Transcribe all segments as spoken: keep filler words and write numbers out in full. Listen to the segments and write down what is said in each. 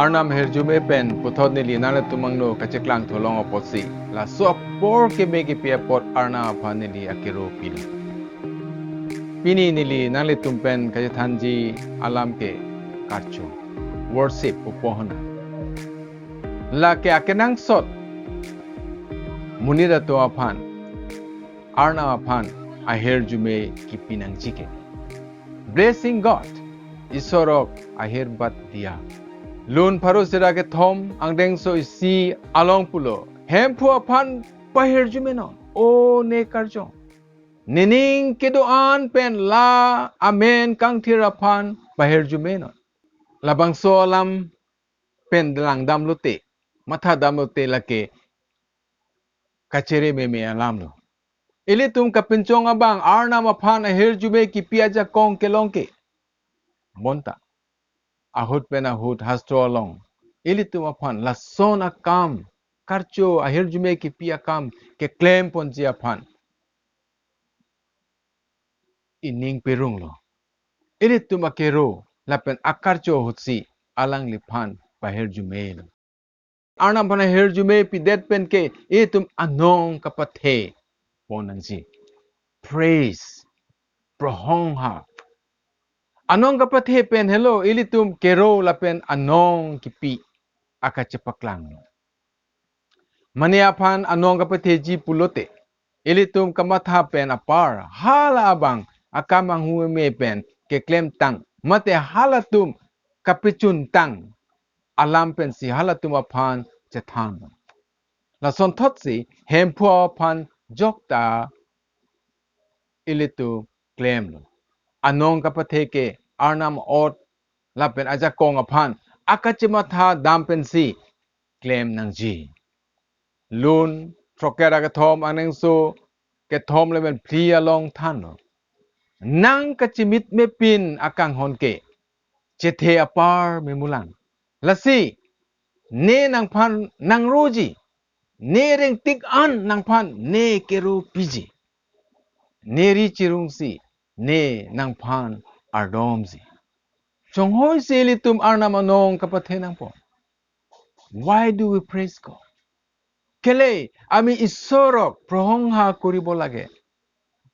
Arnam ahirjume pen puthot neli nanglitum angno kacheklang tholong apotsi, laso apor keme kepi apot Arnam aphan neli akero pilo. Pini neli nanglitum pen kachethanji alam ke karcho, worship, upohona. Lake akenangsot monit atum aphan Arnam aphan ahirjume kepi nangji ke. Blessing God, Isor ok ahirbat dia. Lun pharo sira kethom angdengso isi along pulo, Hemphu aphan pahirjume non, O ne karjong. Nening kedo-an pen la amen kangthir aphan pahirjume non. Labangso alam pen langdam lote, matha dam lote lake kachere meme alam lo. Ilitum kapinchong abang Arnam aphan ahirjume kepi ajakong kelong ke. Bonta ahut pen ahut hastro along ilitum aphan lason akam, karcho, ahirjume kepi akam keklem ponji aphan ining perung lo. Ilitum akero lapen akarcho ahutsi alangliphan pahirjume lo. Arnam aphan ahirjume pidet pen ke itum anong kapathe pon nangji. Praise, prohongha. Anong kapathe pen helo ilitum kero lapen anong kepi akachepaklang. Mane aphan anong kapatheji pulote, ilitum kamatha pen apar hala abang akam anghu me pen keklemtang, mate halatum kapechuntang alam pensi halatum aphan chethan. Lasonthotsi Hemphu aphan jokta ilitum klemlo. Anong kapathe ke Arnam ot lapen ajakong aphan akachematha dam pensi klem nangji. Lun throkkep ra kethom angdengso kethom lapen phli along thanlo, nang kachimitme pin akanghon ke chethe apar memulang. Lasi ne nangphan nangroji, ne rengtik an nangphan ne kero piji, ne ri chirungsi ne nangphan ardomji. Chonghoisi ilitum Arnam anong kapathe nangpo. Why do we praise God? Kele, আমি ঈশ্বৰক প্ৰশংসা কৰিব লাগে.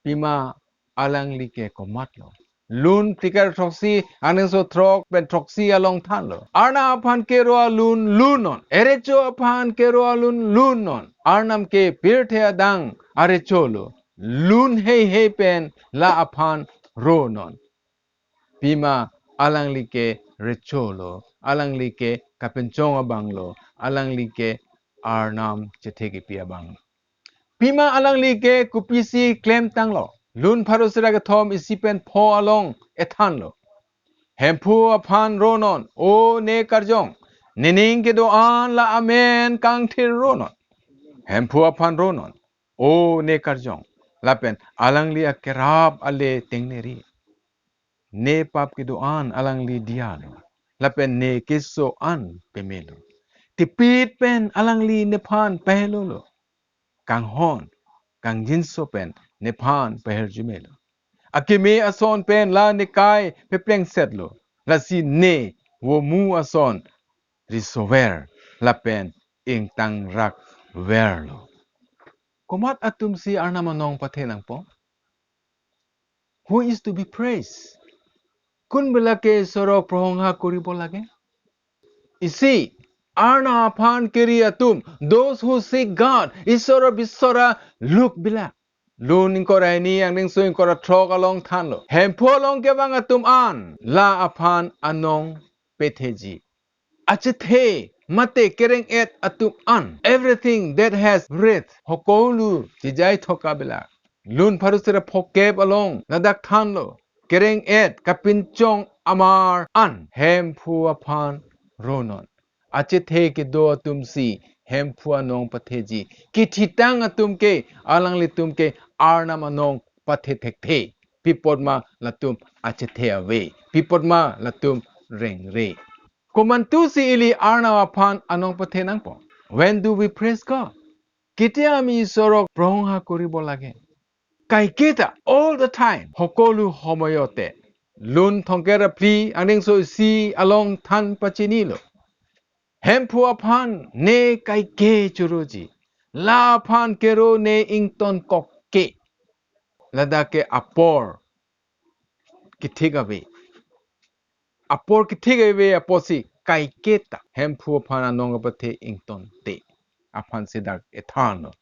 Pima alangli ke komatlo. Lun phlikar throksi angdengso throk pen throksi along thanlo, Arnam aphan kero alun lunnon, erecho aphan kero alun lunnon. Arnam ke pirthe adang arecholo, lun heihei pen la aphan ronon. Pima alangli ke recholo, alangli ke kapinchong abanglo, alangli ke Arnam chethe kepi abang. Pima alangli ke kopisi klemtanglo. Lun pharo sira kethom isi pen pho along ethanlo, Hemphu aphan ronon, O ne karjong. Nening kedo-an la amen kangthir ronon. Hemphu aphan ronon, O ne karjong. Lapen alangli akerap ale tengneri. Ne pap kedo-an alangli dialo, lapen ne keso an pemelo. Tipit pen alangli nephan pahelolo. Kanghon kangjinso pen nephan pahirjumelo. Akeme ason pen la nekai peplengsetlo, lasi ne vomu ason risover lapen ingtangrakverlo. Komat atumsi Arnam anong pathe nangpo? Who is to be praised? কোনবিলাকে ঈশ্বৰক প্ৰশংসা কৰিব লাগে? Isi, Arnam aphan keri atum, those who seek God, Isor bisora lukbilak. Lun ingkoi ra hini angdengso ingkoi ra throk along thanlo, Hemphu along kevang atum an la aphan anong petheji. Achethe mate kereng-et atum an, everything that has breath, সকলো জীয়াই থকাবিলাক. Lun pharo sira phokep along ladak thanlo, kereng-et kapinchong amar an Hemphu aphan ronon. Achethe kedo atumsi Hemphu anong patheji. Kithitang atum ke, alanglitum ke Arnam anong pathe thekthe. Pi apot ma latum achethe ave, pi apot ma latum rengre. Komantusi ili Arnam aphan anong pathe nangpo? When do we praise God? কেতিয়া আমি ঈশ্বৰক প্ৰশংসা কৰিব লাগে? Kaiketa, all the time, সকলো সময়তে. Lun thomkep ra phli angdengso isi along than pachinilo, Hemphu aphan ne kaike choroji. La aphan kero ne ingtonkokke. Ladak ke apor kethik ave. Apor kethik ave apotsi kaiketa Hemphu aphan anong kapathe ingtonte aphansi dak ethanlo.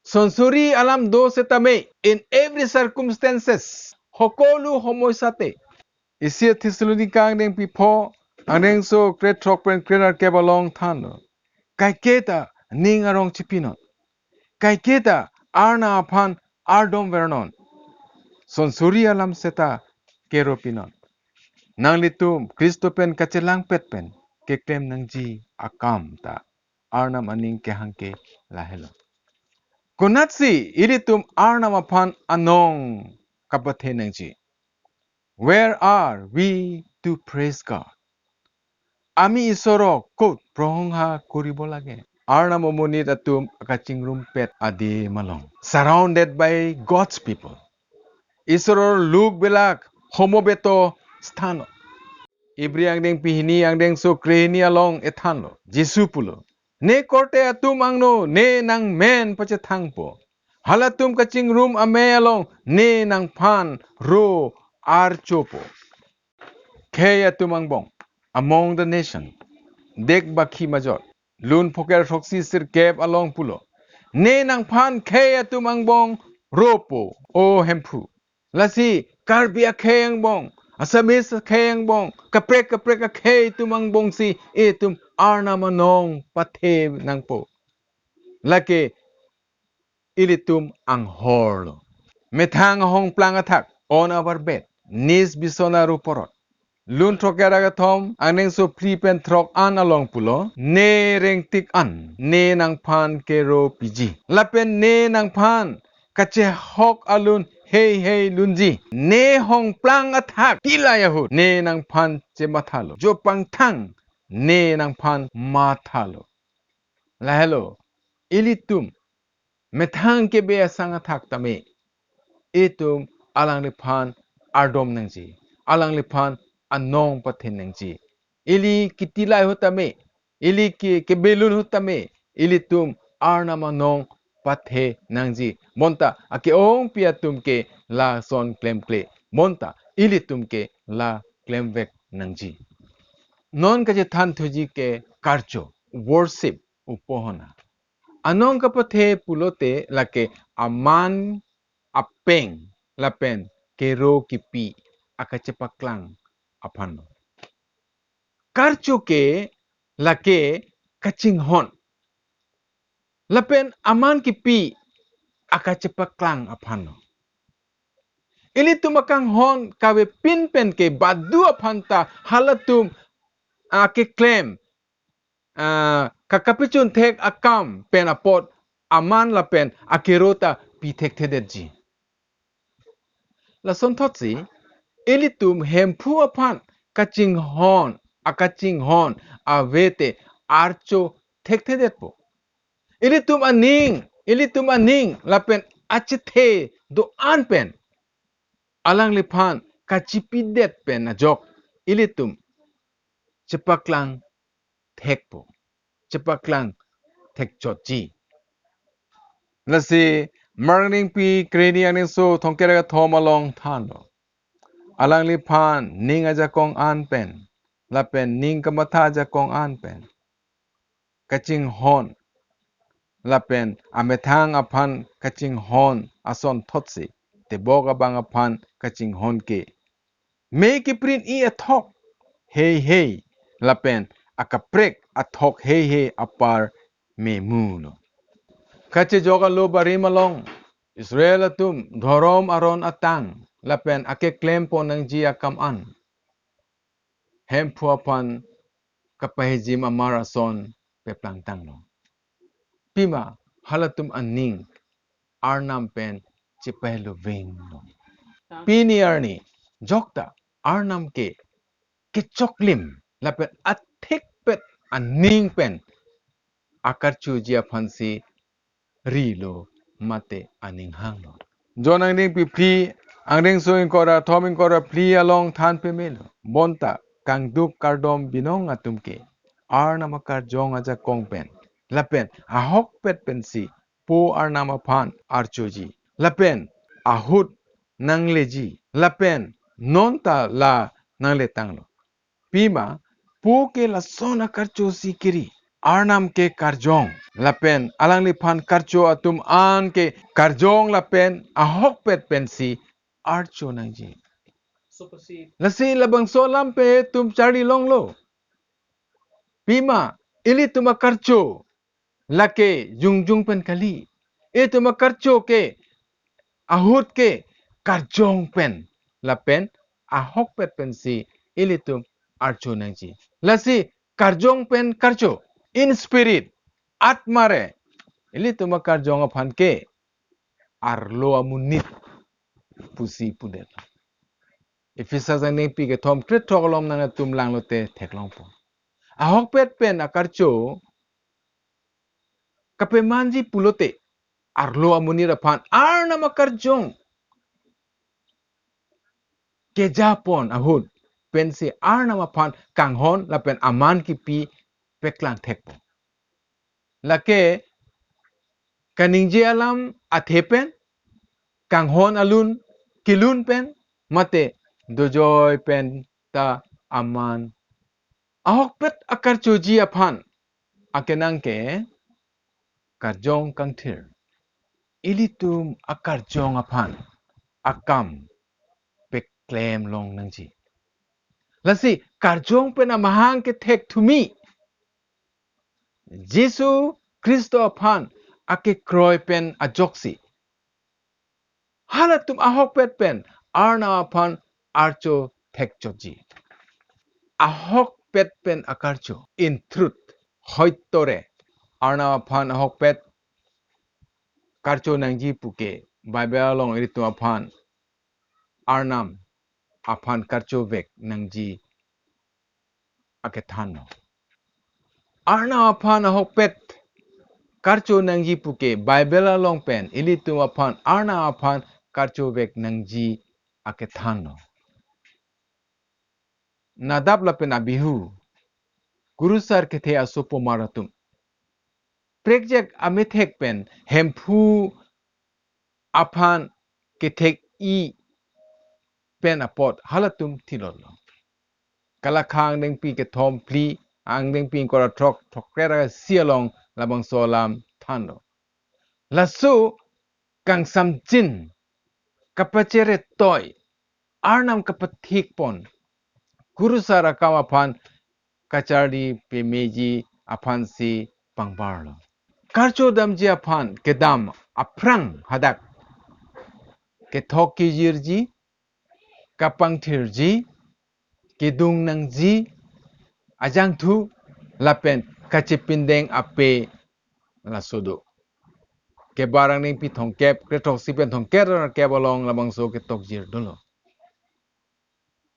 Sonsuri alam do setame, in every circumstances, hokolu homoisate. Isi Thessalonika angdengpi pho, angdengso krethrok pen krenerkep along thanlo. Kaiketa ning arong chipinon. Kaiketa Arnam aphan ardom vernon. Sonsuri alam seta kero pinon. Nanglitum Khristo pen kachelangpet pen keklem nangji akam ta Arnam aning kehang ke lahelo. Konatsi ilitum Arnam aphan anong kapathe nangji. Where are we to praise God? Ami Isorok kot prohongha koribo lage? Arnam amonit atum akachingrumpet adim along. Surrounded by God's people. Isoror lokbelak homobeto sthano. Ibri angdengpi hini angdengso krehini along ethanlo. Jisu pulo. Ne korte atum angno ne nangmen pachethangpo. Halatum kachingrum amei along ne nangphan ro archopo. Khei atum angbong, among the nation, dek bakhi majot, lun phoker throksi sirkep along pulo. Ne nangphan khei atum angbong ropo, O Hemphu. Lasi Karbi akhei angbong, Assamese akhei angbong, kaprek kaprek akhei atum angbongsi itum Arnam anong pathe nangpo. Lake ilitum anghorlo. Methang ahongplang athak, on our bed, niz bisona ruporot. Lun throkkep ra kethom, angdengso phli pen throk an along pulo, ne rengtik an, ne nangphan kero piji. Lapen ne nangphan kachehok alun heihei lunji. Ne hongplang athak, tilai ahut, ne nangphan chemathalo. Jo pangthang, ne nangphan mathalo. Lahelo, ilitum methang kebe asang athak tame, itum alangliphan ardom nangji, alangliphan anong pathe nangji. Ili kitilai ahut tame, ili ki kebelun ahut tame, ilitum Arnam anong pathe nangji. Bonta ake-ongpi atum ke lason klemkle. Bonta ilitum ke la klemvek nangji. Non kachethan thuji ke karcho, worship, upohona. Anong kapathe pulote lake aman apeng lapen kero kipi akachepaklang aphan. Karcho ke lake kachinghon. Lapen aman kipi akachepaklang aphan. Ilitum akanghon kavepin pen ke badu aphan ta halatum akeklem, ah, kakapichun thek akam pen apot aman lapen akero ta pi thekthedetji. Lasonthotsi, ilitum Hemphu aphan kachinghon, akachinghon ave te archo thekthedetpo. Ilitum aning, ilitum aning lapen achethe do-an pen alangliphan kachipidet pen ajok ilitum chepaklang thekpo, chepaklang thekchotji. Lasi Mark angdengpi krehini angdengso thomkep ra kethom along thanlo. Alangliphan ning ajakong an pen, lapen ning kamatha ajakong an pen kachinghon, lapen amethang aphan kachinghon asonthotsi, tebok abang aphan kachinghon ke mei kiprin-i athok heihei, lapen akaprek athok heihei apar memulo. Kachejok alo barim along, Israel atum dhorom aron atang, lapen akeklempon nangji akam an Hemphu aphan kapahejim amar ason peplangtanglo. Pima halatum aning Arnam pen chepahelo venglo. Pini arni jokta Arnam ke kechoklim lapen athikpet aning pen akarchuji aphansi rilo mate aning hanglo. John angdengpi phli, angdengso ingkoi ra thom ingkoi ra phli along than pemelo. Bonta kangduk kardom binong atum ke Arnam akarjong ajakong pen, lapen ahokpet pensi Po Arnam aphan archoji, lapen ahut nangleji, lapen non ta la nangletanglo. Pima, Po ke lason akarcho si kiri. Arnam ke karjong, lapen alangliphan karcho atum an ke karjong lapen ahokpet pensi archo nangji. Lasi labangso alam pen itum charli longlo. Pima, ilitum akarcho lake jongjong pen kali. Itum akarcho ke ahut ke karjong pen, lapen ahokpet pensi ilitum archo nangji. Lasi karjong pen karcho, in spirit, atmare, ilitum akarjong aphan ke arlo amonit pusi pudet. Ephesus angdengpi kethom krethrok along nangtum langlote theklongpo. Ahokpet pen akarcho kapemanji pulote, arlo amonit aphan Arnam akarjong kejapon ahut pensi Arnam aphan kanghon lapen aman kipi peklang thekpo. Lake kaningje alam athe pen, kanghon alun kelun pen, mate dojoi pen ta aman. Ahokpet akarchoji aphan akenang ke karjong kangthir. Ilitum akarjong aphan akam peklem long nangji. Lasi karjong pen amahang kethek thumi Jisu Khristo aphan akekroi pen ajoksi halatum ahokpet pen Arnam aphan archo thekchotji. Ahokpet pen akarcho, in truth, hoitore Arnam aphan ahokpet karcho nangji puke Bible along ilitum aphan Arnam aphan karchovek nangji akethanlo. Arnam aphan ahokpet karcho nangji puke Bible along pen ilitum aphan Arnam aphan karchovek nangji akethanlo. Nadab lapen Abihu, kurusar kethe asopomar atum, prekjak amethek pen Hemphu aphan kethek-i pen apot halatum thilotlo. Kalakhang angdengpi kethom phli, angdengpi ingkoi ra throk, throkkre ra isi along labangso alam thanlo. Laso kangsamjin, kapacheretoi, Arnam kapathikpon, kurusar akam aphan kacharli pemeji aphansi pangbarlo. Karchodamji aphan kedam aphrang hadak kethok kejirji, kapangthirji, kedung nangji, ajangthu lapen kachepindeng ape laso do. Kebar angdengpi thomkep, krethroksi pen thomkep ra kep along labangso ketokjir dolo.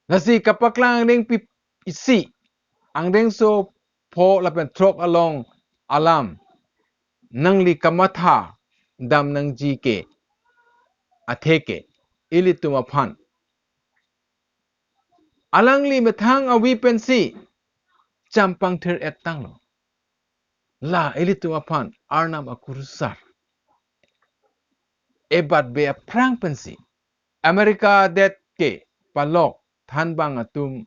Lasi kapaklang angdengpi isi, angdengso pho lapen throk along alam nangli kamatha dam nangji ke atheke ilitum aphan alangli methang avi pensi champangthir-et tanglo. La ilitum aphan Arnam akurusar ebatbe aphrang pensi America adet ke palok thanbang atum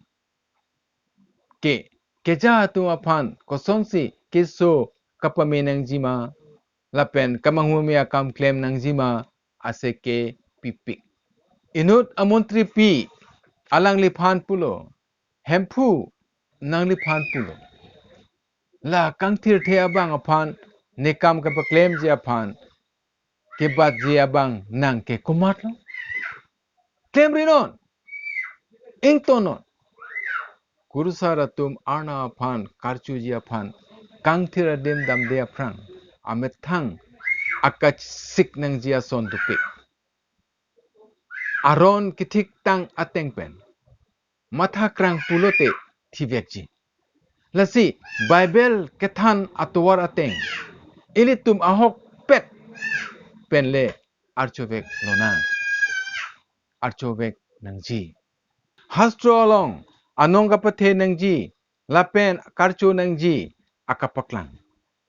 ke keja atum aphan kosonsi keso kapame nangjima lapen kamanghume akam klem nangjima aseke pipik. Inut amontripi alangliphan pulo, Hemphu nangliphan pulo, la kangthirthe abang aphan ne kam kapaklemji aphan kebatji abang nang ke komatlo? Klemrinon, ingtonnon. Kurusar atum Arnam aphan karchuji aphan kangthir adim damde aphrang amethang akachesik nangji ason dopik. Aron kethiktang ateng pen mathakrang pulote thivekji. Lasi Bible kethan atovar ateng ilitum ahokpet penle archovek lonang, archovek nangji. Hastro along anong kapathe nangji lapen karcho nangji akapaklang.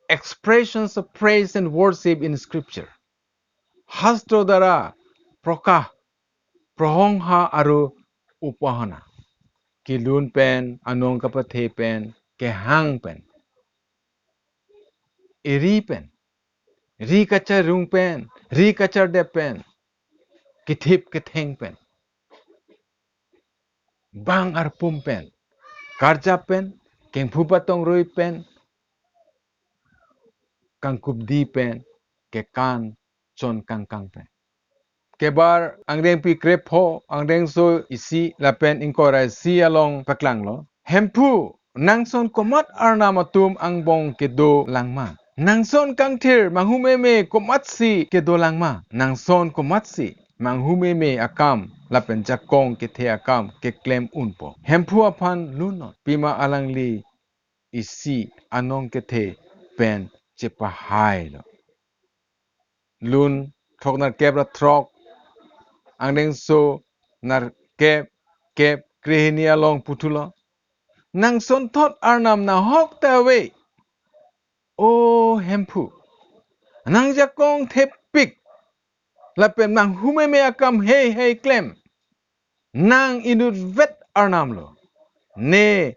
Expressions of praise and worship in scripture. Hastro dara prokah, prohongha aru upahona. Kelun pen, anong kapathe pen, kehang pen, eri pen, ri kacharung pen, ri kachardep pen, kethip ketheng pen, bang arpum pen, karjap pen, kengphu patong rui pen, kangkupdi pen, kekan chon kangkang pen. Kebar angdengpi krepho, angdengso isi lapen ingkoi ra isi along paklanglo. Hemphu, nangson komat arnam atum angbong kedo langma? Nangson kangthir manghumeme komatsi kedo langma? Nangson komatsi manghumeme akam lapen jakong kethe akam keklem unpo? Hemphu aphan lunnon, pima alangli isi anong kethe pen chepahailo. Lun throk nerkep ra throk, angdengso nerkep, kep, krehini along puthulo. Nangsonthot arnam nahok ta ave. O Hemphu, nang jakong thepik lapen manghumeme akam heihei klem. Nang inutvet arnam lo. Ne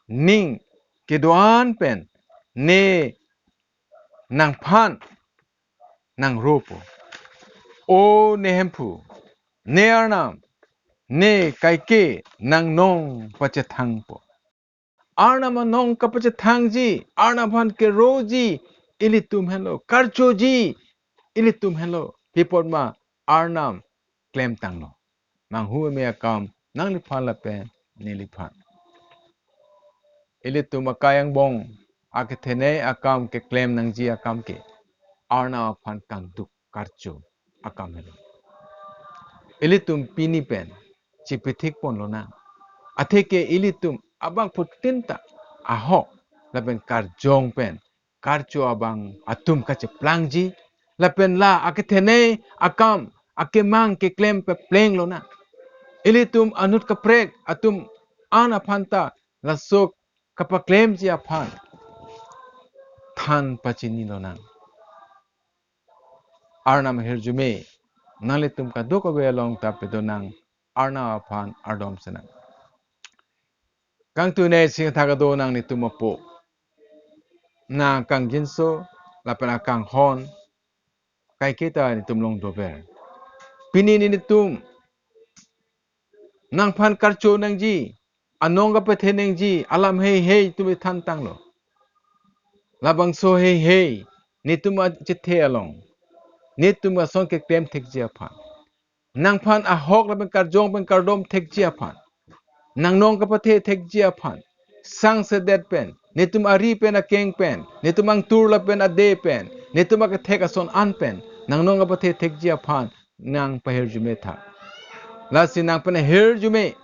ning kedo-an pen ne nangphan nangropo. O ne Hemphu, ne arnam, ne kaike nangnong pachethangpo. Arnam anong kapachethangji, arnam aphan keroji, ilitum henlo, karchoji, ilitum henlo. Pi apot ma arnam klemtanglo. Manghumeme akam nangliphan lapen neliphan. Ilitum akai angbong akethenei akam keklem nangji akam ke arnam aphan kangduk karcho akam helo. Ilitum pini pen chipithik ponlonang. Atheke ilitum abangphutin ta ahok lapen karjong pen karcho abang atum kacheplangji lapen la akethenei akam akemang keklem peplenglonang. Ilitum anut kaprek atum an aphan ta laso kapaklemji aphan than pachininonang. Arnam ahirjume nanglitum kadokave along ta pedonang, arnam aphan ardom senang. Kangtunei singthak ado nanglitum apo. Nang kangjinso lapen akanghon kaiketa netum along dover. Pini netum nangphan karcho nangji, anong kapathe nangji alam heihei netum ithantanglo. Labangso heihei netum achethe along netum ason keklem thekji aphan, nangphan ahok lapen karjong pen kardom thekji aphan, nangnong kapathe thekji aphan, sangsedet pen, netum ari pen akeng pen, netum angtur lapen ade pen, netum akethek ason an pen nangnong kapathe thekji aphan nang pahirjume tha. Lasi nangphan ahirjume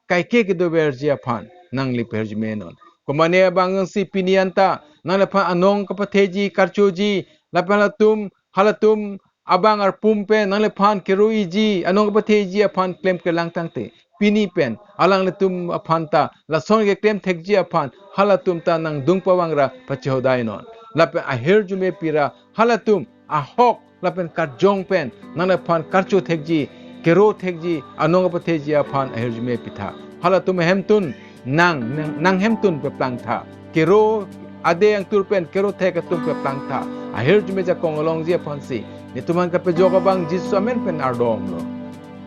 kaike kedoverji aphan nangli pahirjumenon. Komane abangsi pini anta nangliphan anong kapatheji, karchoji, lapen halatum, halatum abang arpum pen nangliphan kero-iji, anong kapatheji aphan klemklelang tangte, pini pen alanglitum aphan ta lason keklem thekji aphan halatum ta nangdung pavang ra pachehodainon. Lapen ahirjume pira halatum ahok lapen karjong pen nangliphan karcho thekji, kero thekji, anong kapatheji aphan ahirjume pitha. Halatum ahemtun nang, nang, nanghemtun peplang tha. Kero ade angtur pen kero thek atum peplang tha. Ahirjume jakong alongji aphansi netum aphan kapejok abang Jisu amen pen ardomlo.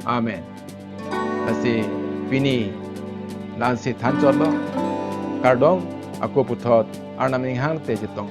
Amen. Lasi pini la-ansi thanchotlo. Kardom, ako puthot arnam ninghang te chetong.